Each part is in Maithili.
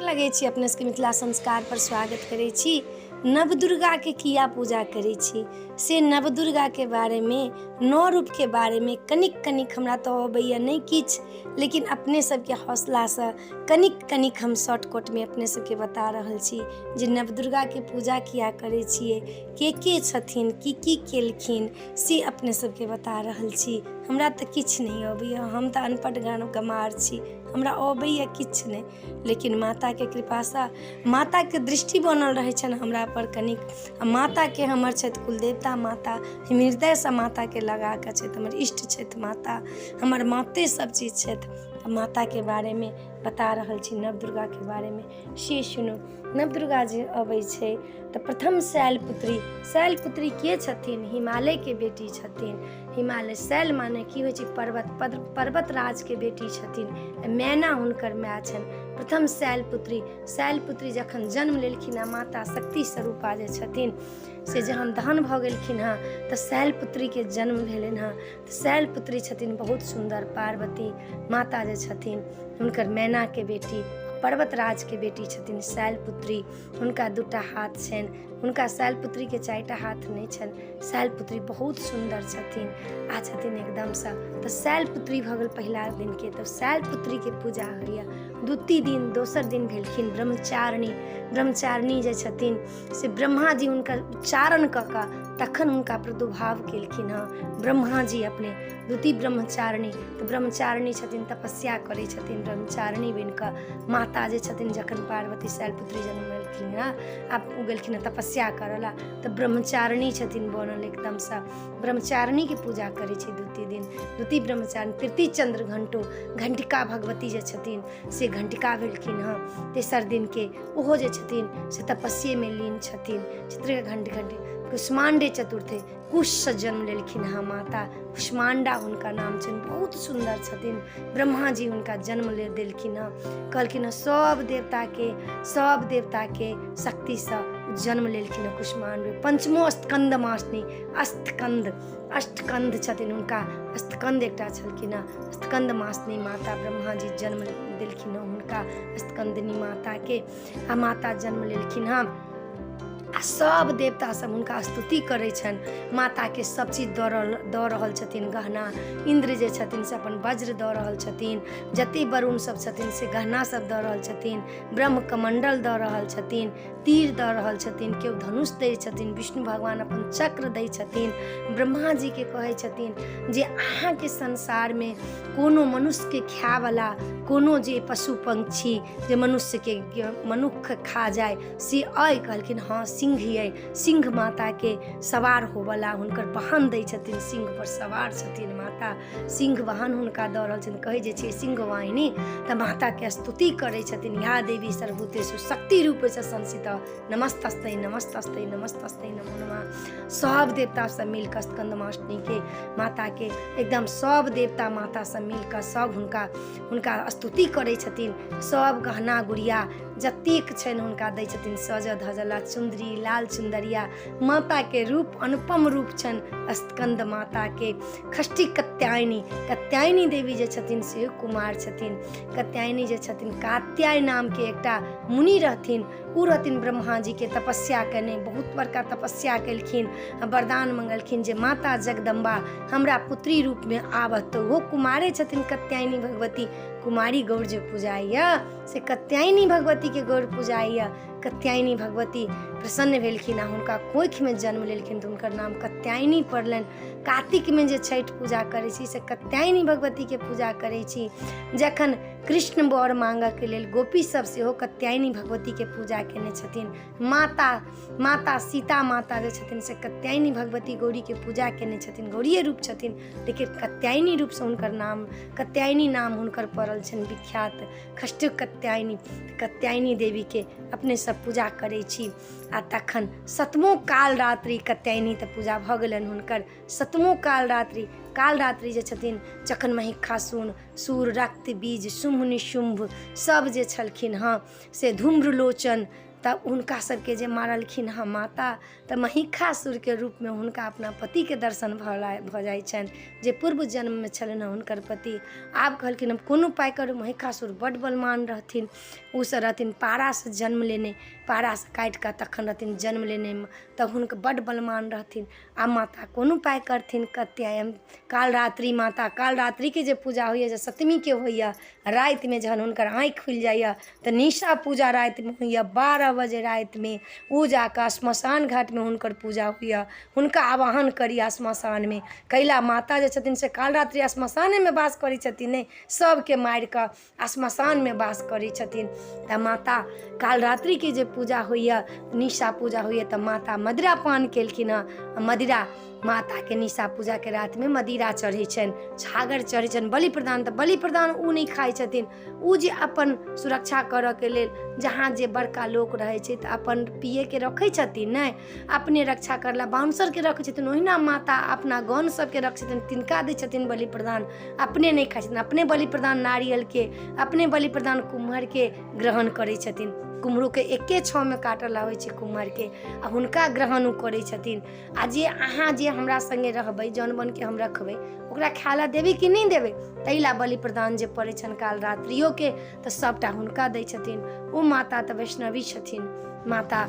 लगै छी अपने सबके मिथिला संस्कार पर स्वागत करै छी। नवदुर्गाके किया पूजा करै छी से नवदुर्गाके बारेमे, नौ रूपके बारेमे कनिक कनिक हमरा तऽ अबैए नहि किछु, लेकिन अपने सबके हौसलासँ कनिक कनिक हम शॉर्टकटमे अपने सबके बता रहल छी जे नवदुर्गाके पूजा किया करै छियै, के के छथिन, की की केलखिन, से अपने सबके बता रहल छी। हमरा तऽ किछु नहि अबैए, हम तऽ अनपढ़ गमार छी, हमरा अबैए किछु नहि, लेकिन माताके कृपासँ माताके दृष्टि बनल रहै छनि हमरा पर कनिक। आ माताके हमर छथि कुलदेवता माता, हम हृदयसँ माताके लगा कऽ छथि, हमर इष्ट छथि माता, हमर माते सब चीज छथि। तऽ माताके बारेमे बता रहल छी, नवदुर्गाके बारेमे से सुनू। नवदुर्गा जे अबै छै तऽ प्रथम शैलपुत्री। शैलपुत्री के छथिन? हिमालयके बेटी छथिन। हिमालय शैल माने की होइ छै? पर्वत, पर्वत राजके बेटी छथिन। मैना हुनकर माय छनि। प्रथम शैलपुत्री। शैलपुत्री जखन जन्म लेलखिन हँ, माता शक्ति स्वरूपा जे छथिन से जहन दहन भऽ गेलखिन हँ तऽ शैलपुत्रीके जन्म भेलनि हँ। तऽ शैलपुत्री छथिन बहुत सुन्दर पार्वती माता जे छथिन, हुनकर मैनाके बेटी, पर्वत राजके बेटी छथिन शैलपुत्री। हुनका दूटा हाथ छनि, हुनका शैलपुत्रीके 4टा हाथ नहि छनि। शैलपुत्री बहुत सुन्दर छथिन आ छथिन एकदमसँ। तऽ शैलपुत्री भऽ गेल पहिला दिनके, तऽ शैलपुत्रीके पूजा होइए। द्वितीय दिन, दोसर दिन भेलखिन ब्रह्मचारिणी। ब्रह्मचारिणी जे छथिन से ब्रह्माजी हुनकर उच्चारण कऽ कऽ तखन हुनका प्रादुर्भाव केलखिन हँ ब्रह्माजी अपने। द्वितीय ब्रह्मचारिणी, तऽ ब्रह्मचारिणी छथिन, तपस्या करै छथिन ब्रह्मचारिणी बनि कऽ। माता जे छथिन जखन पार्वती शैलपुत्री जन्म लेलखिन हँ, आब ओ गेलखिन हँ तपस्या करऽ ला, तऽ ब्रह्मचारिणी छथिन बनल एकदमसँ। ब्रह्मचारिणीके पूजा करै छै द्वितीय दिन, द्वितीय ब्रह्मचारिणी। तृतीय चंद्र घंटो, घंटिका भगवती जे छथिन से घंटिका भेलखिन हँ तेसर दिनके। ओहो जे छथिन से तपस्येमे लीन छथिन। चित्र घंट घंट कुष्मांडे चतुर्थे, कुशसँ जन्म लेलखिन हँ माता, कुष्मांडा हुनका नाम छनि। बहुत सुन्दर छथिन। ब्रह्माजी हुनका जन्म ले देलखिन हँ, कहलखिन हँ सब देवताके, सब देवताके शक्तिसँ जन्म लेलखिन हँ कुष्मांड। पंचमो स्कंद मासनी, अष्टकंद, अष्टकंद छथिन हुनका, अष्टकंद एकटा छलखिन हँ, स्कंद मासनी माता ब्रह्माजी जन्म देलखिन हँ हुनका, स्कंदनी माताके। आ माता जन्म लेलखिन हँ आ सब देवता सब हुनका स्तुति करै छनि। माताके सब चीज दऽ रहल छथिन गहना। इन्द्र जे छथिन से अपन वज्र दऽ रहल छथिन, जते वरुण सब छथिन से गहना सब दऽ रहल छथिन, ब्रह्म कमंडल दऽ रहल छथिन, तीर दऽ रहल छथिन, केओ धनुष दै छथिन, विष्णु भगवान अपन चक्र दै छथिन। ब्रह्माजीके कहै छथिन जे अहाँके संसारमे कोनो मनुष्यके खायवला कोनो जे पशु पंक्षी जे मनुष्यके मनुख खा जाय से अइ, कहलखिन हँ सिंह अइ। सिंह माताके सवार होवला हुनकर वाहन दै छथिन, सिंह पर सवार छथिन माता, सिंह वाहन हुनका दऽ रहल छथिन। कहै जे छियै सिंह वाहिनी, तऽ माताके स्तुति करै छथिन। या देवी सर्वभूतेषु शक्ति रूपेसँ संसित नमस्तस्तै नमस्तस्तै नमस्तस्तै नमो नमः। सब देवता सब मिल कऽ स्कंदमाष्टमीके माताके एकदम सब देवता माता सब मिल कऽ सब हुनका स्तुति करै छथिन। सब गहना गुड़िया जतेक छनि हुनका दै छथिन, सजऽ धजला चुन्दरी, लाल चुन्दरिया। माताके रूप अनुपम रूप छनि स्कंद माताके। षष्ठी कत्यायनी, कत्यायनी देवी जे छथिन से कुमार छथिन। कत्यायनी जे छथिन, कात्याय नामके एकटा मुनि रहथिन, ओ रहथिन ब्रह्माजीके तपस्या केने, बहुत बड़का तपस्या केलखिन, वरदान मंगलखिन जे माता जगदम्बा हमरा पुत्री रूपमे आबत। तऽ ओहो कुमारे छथिन कत्यायनी भगवती। कुमारी गौर जे पूजाइए से कत्यायनी भगवतीके गौर पूजाइए। कत्यायनी भगवती प्रसन्न भेलखिन आ हुनका कोखिमे जन्म लेलखिन, तऽ हुनकर नाम कत्यायनी पड़लनि। कातिकमे जे छठि पूजा करै छी से कत्यायनी भगवतीके पूजा करै छी। जखन कृष्ण वर मांगऽके लेल गोपी सब सेहो कत्यायनी भगवतीके पूजा केने छथिन। माता सीता माता जे छथिन से कत्यायनी भगवती गौरीके पूजा केने छथिन। गौरिये रूप छथिन, लेकिन कत्यायनी रूपसँ हुनकर नाम, कत्यायनी नाम हुनकर पड़ल छनि विख्यात, षष्ठ कत्यायनी। कत्यायनी देवीके अपने सब पूजा करै छी। आ तखन सतमो काल रात्रि, कत्यायनी तऽ पूजा भऽ गेलनि हुनकर, सतमो काल रात्रि। काल रात्रि जे छथिन, जखन महिषासुर सूर रक्त बीज शुम्भ निशुम्भ सब जे छलखिन हँ से धूम्रलोचन तब हुनका सबके जे मारलखिन हँ माता, तऽ महिषासुरके रूपमे हुनका अपना पतिके दर्शन भऽ जाइ छनि, जे पूर्व जन्ममे छलनि हँ हुनकर पति। आब कहलखिन, हम कोन उपाय करू? महिषासुर बड्ड बलवान रहथिन। ओसभ रहथिन पारासँ जन्म लेने, पारासँ काटि कऽ तखन रहथिन जन्म लेने, तऽ हुनकर बड्ड बलवान रहथिन। आब माता कोन उपाय करथिन? कत्यायन कालरात्रि, माता कालरात्रिके जे पूजा होइए, जे सप्तमीके होइए रातिमे, जहन हुनकर आँखि खुलि जाइए तऽ निशा पूजा रातिमे होइए 12 बजे रातिमे। ओ जा कऽ श्मशान घाटमे हुनकर पूजा होइए, हुनका आवाहन करैए श्मशानमे। कैला माता जे छथिन से कालरात्रि श्मशानेमे वास करै छथिन, नहि सभके मारि कऽ श्मशानमे वास करै छथिन। तऽ माता कालरात्रिके जे पूजा होइए, निशा पूजा होइए, तऽ माता मदिरा पान केलखिन हँ। मदिरा माताके निशा पूजाके रातिमे मदिरा चढ़ै छनि, छागर चढ़ै छनि बलि प्रदान। तऽ बलि प्रदान ओ नहि खाइ छथिन, ओ जे अपन सुरक्षा करऽके लेल जहाँ जे बड़का लोक रहै छै तऽ अपन पियैके रखै छथिन, नहि अपने रक्षा करला बाउंसरके रखै छथिन, ओहिना माता अपना गण सबके रखै छथिन, तिनका दै छथिन बलि प्रदान, अपने नहि खाइ छथिन। अपने बलि प्रदान नारियलके, अपने बलि प्रदान कुम्हरके ग्रहण करै छथिन। कुम्हरोके एके छओमे काटल आबै छै कुम्हरके, आ हुनका ग्रहण ओ करै छथिन। आ जे अहाँ जे हमरा सङ्गे रहबै, जौन बनके हम रखबै, ओकरा खाय लए देबै कि नहि देबै? ताहि लए बलि प्रदान जे पड़ै छनि कालरात्रियोके, तऽ सभटा हुनका दै छथिन। ओ माता तऽ वैष्णवी छथिन। माता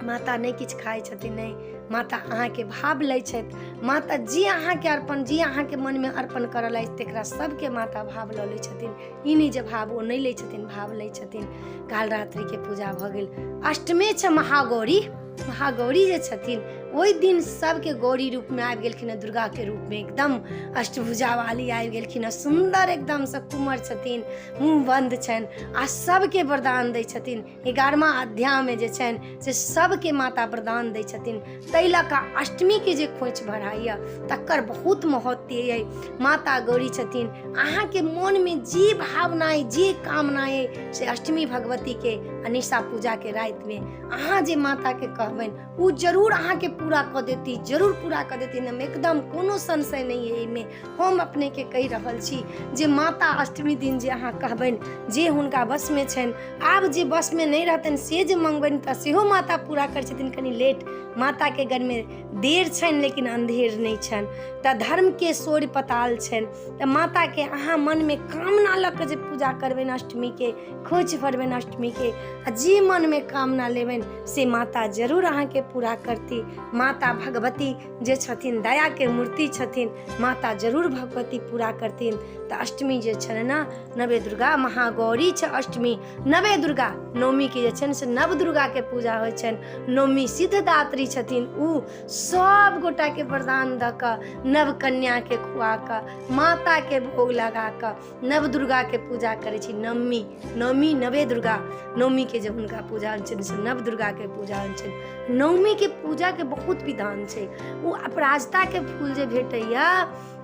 माता नहि किछु खाइ छथिन, नहि माता अहाँके भाव लै छथि। माता जे अहाँके अर्पण, जे अहाँके मनमे अर्पण करल अछि, तकरा सबके माता भाव लऽ लै छथिन। ई नहि जे भाव ओ नहि लै छथिन, भाव लै छथिन। कालरात्रिके पूजा भऽ गेल। अष्टमी छै महागौरी। महागौरी जे छथिन, ओहि दिन सबके गौरी रूपमे आबि गेलखिन हँ, दुर्गाके रूपमे एकदम अष्टभुजा वाली आबि गेलखिन हँ। सुन्दर एकदमसँ कुमर छथिन, मुँह बन्द छनि आ सबके वरदान दै छथिन। 11वां अध्यायमे जे छनि से सबके माता वरदान दै छथिन। ताहि लऽ कऽ अष्टमीके जे खोँइछ भराइए तकर बहुत महत्व अइ। माता गौरी छथिन, अहाँके मोनमे जे भावना अइ, जे कामना अइ, से अष्टमी भगवतीके अनिशा पूजाके रातिमे अहाँ जे माताके कहबनि, ओ जरूर अहाँके पूरा कऽ देती, जरूर पूरा कऽ देती। हम एकदम कोनो संशय नहि अइ एहिमे। हम अपनेके कहि रहल छी जे माता अष्टमी दिन जे अहाँ कहबनि, जे हुनका वशमे छनि, आब जे वशमे नहि रहतनि से जे मङ्गबनि तऽ सेहो माता पूरा करै छथिन। कनि लेट माताके गणमे देर छनि, लेकिन अन्धेर नहि छनि। तऽ धर्मके सोरि पताल छनि। तऽ माताके अहाँ मनमे कामना लऽ कऽ जे पूजा करबनि, अष्टमीके खोँइछ भरबनि अष्टमीके, आ जे मनमे कामना लेबनि से माता जरूर अहाँके पूरा करती। माता भगवती जे छथिन दयाके मूर्ति छथिन, माता जरूर भगवती पूरा करथिन। तऽ अष्टमी जे छनि ने, नवे दुर्गा महागौरी छै अष्टमी, नवे दुर्गा। नवमीके जे छनि से नव दुर्गाके पूजा होइ छनि। नवमी सिद्धदात्री छथिन, ओ सब गोटाके वरदान दऽ कऽ, नव कन्याके खुआ कऽ, माताके भोग लगा कऽ नव दुर्गाके पूजा करै छी। नवमी, नवमी नवे दुर्गा, नवमीके जे हुनका पूजा होइ छनि से नव दुर्गाके पूजा होइ छनि। नवमीके पूजाके बहुत विधान छै। ओ अपराजिताके फूल जे भेटैए,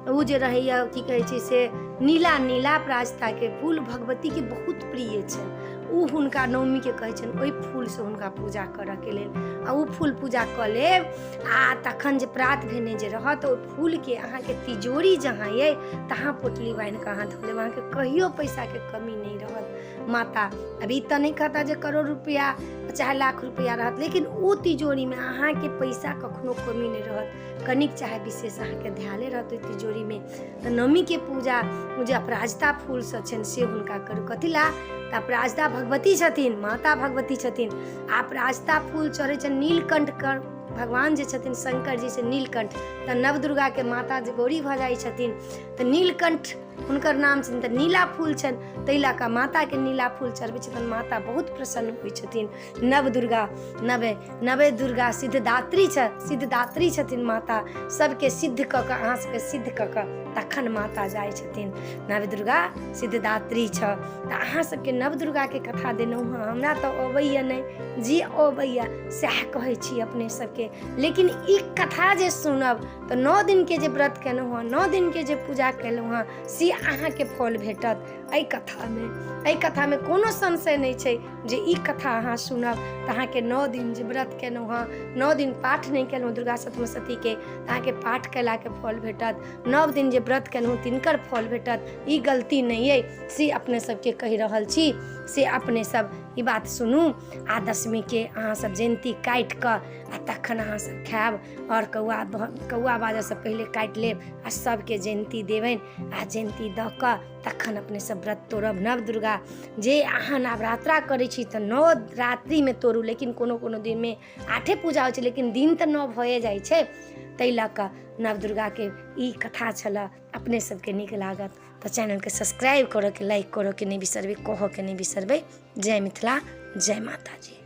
ओ जे रहैए, की कहै छै से नीला नीला अपराजिताके फूल भगवतीके बहुत प्रिय छनि। ओ हुनका नवमीके कहै छनि ओहि फूलसँ हुनका पूजा करऽके लेल। आ ओ फूल पूजा कऽ लेब आ तखन जे प्रात भेने जे रहत, ओहि फूलके अहाँके तिजोरी जहाँ अइ तहाँ पोटली बान्हि कऽ अहाँ धऽ लेब, अहाँके कहियो पैसाके कमी नहि रहत। माता अभी तऽ नहि कहता जे करोड़ रुपैआ चाहे लाख रुपैआ रहत, लेकिन ओ तिजोरीमे अहाँके पैसा कखनो कमी नहि रहत। कनिक चाहे विशेष अहाँके ध्याने रहत ओहि तिजोरीमे। तऽ नवमीके पूजा ओ जे अपराजिता फूलसँ छनि से हुनका करू। कथी ला? तऽ अपराजिता भगवती छथिन, माता भगवती छथिन आ अपराजिता फूल चढ़ै छनि नीलकण्ठ कर भगवान जे छथिन, शंकर जी से नीलकण्ठ। तऽ नव दुर्गाके माता जे गौरी भऽ जाइ छथिन तऽ नीलकण्ठ हुनकर नाम छनि, तऽ नीला फूल छनि, ताहि लऽ कऽ माताके नीला फूल चढ़बै छथिन, माता बहुत प्रसन्न होइ छथिन। नव दुर्गा, नवे नवे दुर्गा सिद्धदात्री छ सिद्धदात्री छथिन माता। सबके सिद्ध कऽ कऽ, अहाँ सबके सिद्ध कऽ कऽ तखन माता जाइ छथिन। नव दुर्गा सिद्धदात्री छ। तऽ अहाँ सबके नव दुर्गाके कथा देलहुँ हँ। हमरा तऽ अबैए नहि, जे अबैए सएह कहै छी अपने सबके। लेकिन ई कथा जे सुनब तऽ 9 दिनके जे व्रत केलहुँ हँ, 9 दिनके जे पूजा केलहुँ हँ, से अहाँके फल भेटत एहि कथामे। एहि कथामे कोनो संशय नहि छै जे ई कथा अहाँ सुनब तऽ अहाँके 9 दिन जे व्रत केलहुँ हँ, 9 दिन पाठ नहि केलहुँ दुर्गा सप्तशतीके, तऽ अहाँके पाठ कयलाके फल भेटत। 9 दिन जे व्रत केलहुँ तिनकर फल भेटत। ई गलती नहि अइ, से अपने सबके कहि रहल छी। से अपने सब ई बात सुनू। आ दशमीके अहाँ सब जयन्ती काटि कऽ आ तखन अहाँ सब खायब, आओर कौआ कौआ बाजऽसँ पहिले काटि लेब आ सबके जयन्ती देबनि, आ जयन्ती दऽ कऽ तखन अपने सब व्रत तोड़ब। नव दुर्गा जे अहाँ नवरात्रा करै छी तऽ 9 रात्रिमे तोड़ू, लेकिन कोनो कोनो दिनमे 8 पूजा होइ छै, लेकिन दिन तऽ 9 भए जाइ छै। ताहि लऽ कऽ नव दुर्गाके ई कथा छलए। अपने सबके नीक लागत तऽ चैनलके सब्सक्राइब करऽके, लाइक करऽके नहि बिसरबै, कहऽके नहि बिसरबै। जय मिथिला, जय माताजी।